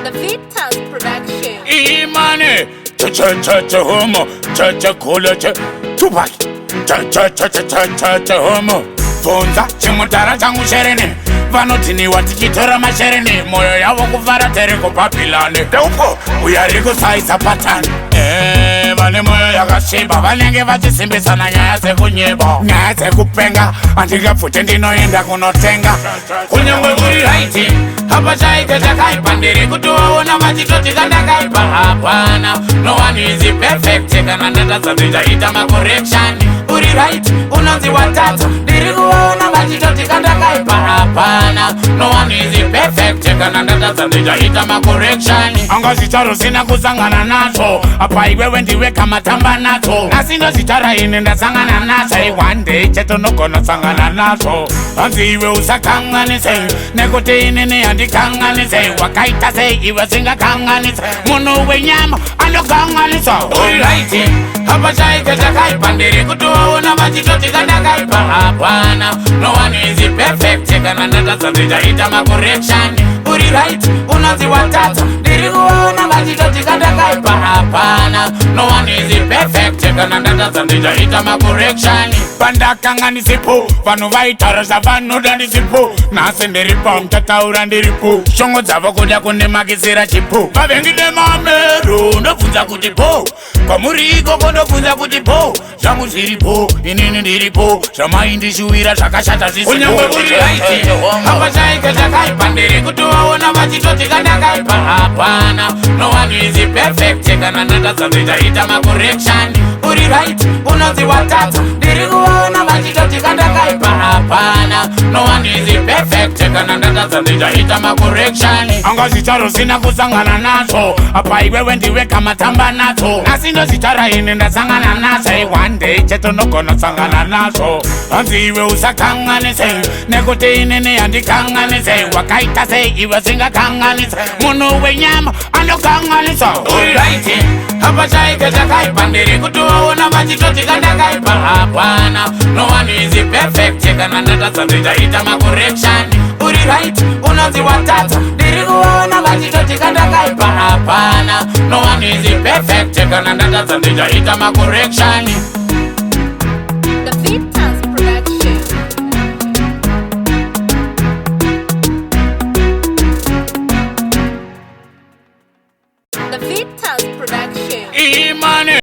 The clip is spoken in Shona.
The Vitas Production. Imane cha cha cha cha homo cha cha kula cha Tupac cha cha cha cha cha cha cha homo. Bvunza chimudhara changu shereni, vanotiniwa tichitora mashereni, moyo yavo kufara tere kuBhabhilani ndeupo uya ri kusaisa patani. Vane moyo yakasviba vanenge vachisimbisana nyaya dzekunyeba, nyaya dzekupenga. Handingabvute, ndinoenda kunotenga kunyange uri right. Hapachaike chakaipa, ndiri kutovaona vachitoti kandakaipa. Hapana, no one is perfect. Kana ndatadza, ndichaita macorrection. Uri right, unonzi watadza. Ndiri kuvaona vachitoti kandakaipa. Hapana, no one is perfect. Kana ndatadza, ndichaita macorrection. Anga zita rusina kusangana nazvo apa, iwewe ndiwe kamatamba nadzo, asi ndozvitaura ini ndasangana nazvo. One day chete unogona sangana nazvo. Hanzi iwe usakanganise, nekuti inini handikanganise. Wakaita sei iwe singakanganise? Munhu wenyama anokanganisa. Uri right, hapachaike chakaipa, ndiri kutovaona vachitoti kandakaipa. Hapana, no one is perfect. Kana ndatadza, ndichaita macorrection. Uri right, unonzi watadza. Ndiri kuvaona vachitoti kandakaipa. Hapana, no one is perfect. Kana ndatadza, ndichaita macorrection. Pandakanga ndisipo, vanhu vaitaura zvavanoda ndisipo. Nhasi ndiripo, muchataura ndiripo. Shongo dzavo kuda kundimakisira chipo. Vavengi nemamero, ndobvunza kuti po kwamuri ikoko, ndobvunza kuti po zvangu zviripo, inini ndiripo, zvamaindishuwira zvakashata. Kunyange uri right, hapachaike chakaipa, ndiri kutovaona vachitoti kandakaipa. Hapana, no one is perfect. Kana ndatadza, ndichaita macorrection. Uri right, unonzi watadza. Ndiri kuvaona vachitoti kandakaipa. Hapana, no one is perfect. Kana ndatadza, ndichaita macorrection. Anga zita rusina kusangana nazvo apa, iwewe ndiwe kamatamba nadzo, asi ndozvitaura ini ndasangana nazvo. One day chete unogona sangana nazvo. Hanzi iwe usakanganise, nekuti inini handikanganise. Wakaita sei iwe singakanganise? Munhu wenyama anokanganisa. Uri right, hapachaike chakaipa, ndiri kutovaona vachitoti kandakaipa. Hapana, no one is perfect. Kana ndatadza, ndichaita macorrection. Uri right, unonzi watadza. Ndiri kuvaona vachitoti kandakaipa. Hapana, no one is perfect. Kana ndatadza, ndichaita macorrection.